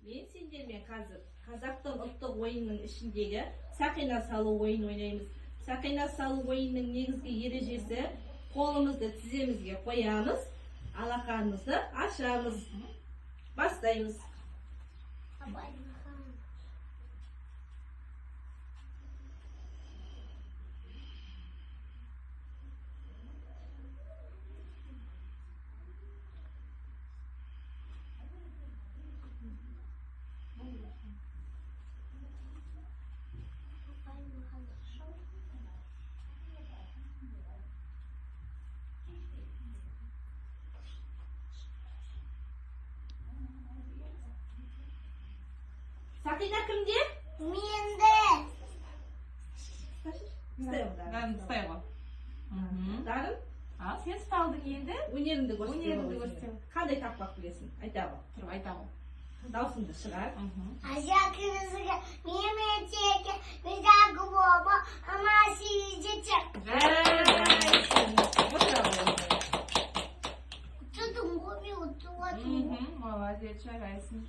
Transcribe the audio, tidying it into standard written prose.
Мен сендермен қазір қазақтың ұлттық ойынының ішіндегі сақина салу ойын ойнаймыз. Сақина салу ойынының негізгі ережесі: қолымызды тіземізге қоямыз, алақанымызды ашамыз. Бастаймыз. Апай, маған. Апай, маған шоу. Сақина кімде? Менде. Ұстай ғой, Дарын. Дарын, ұстай ғой. Дарын, Ал сен ұсталдың енді. Өнеріңді көрсете Өнеріңді ғой. көрсете. Қандай тақпақ білесің? Айта ғой. Тұрып айта ғой. Даусыңды шығар. Ажакырызга мемлекетке бизаги боба амасижечек. Жарайсың. Отыра ғой. Тұтын гоби утуа. Молодец, жарайсың.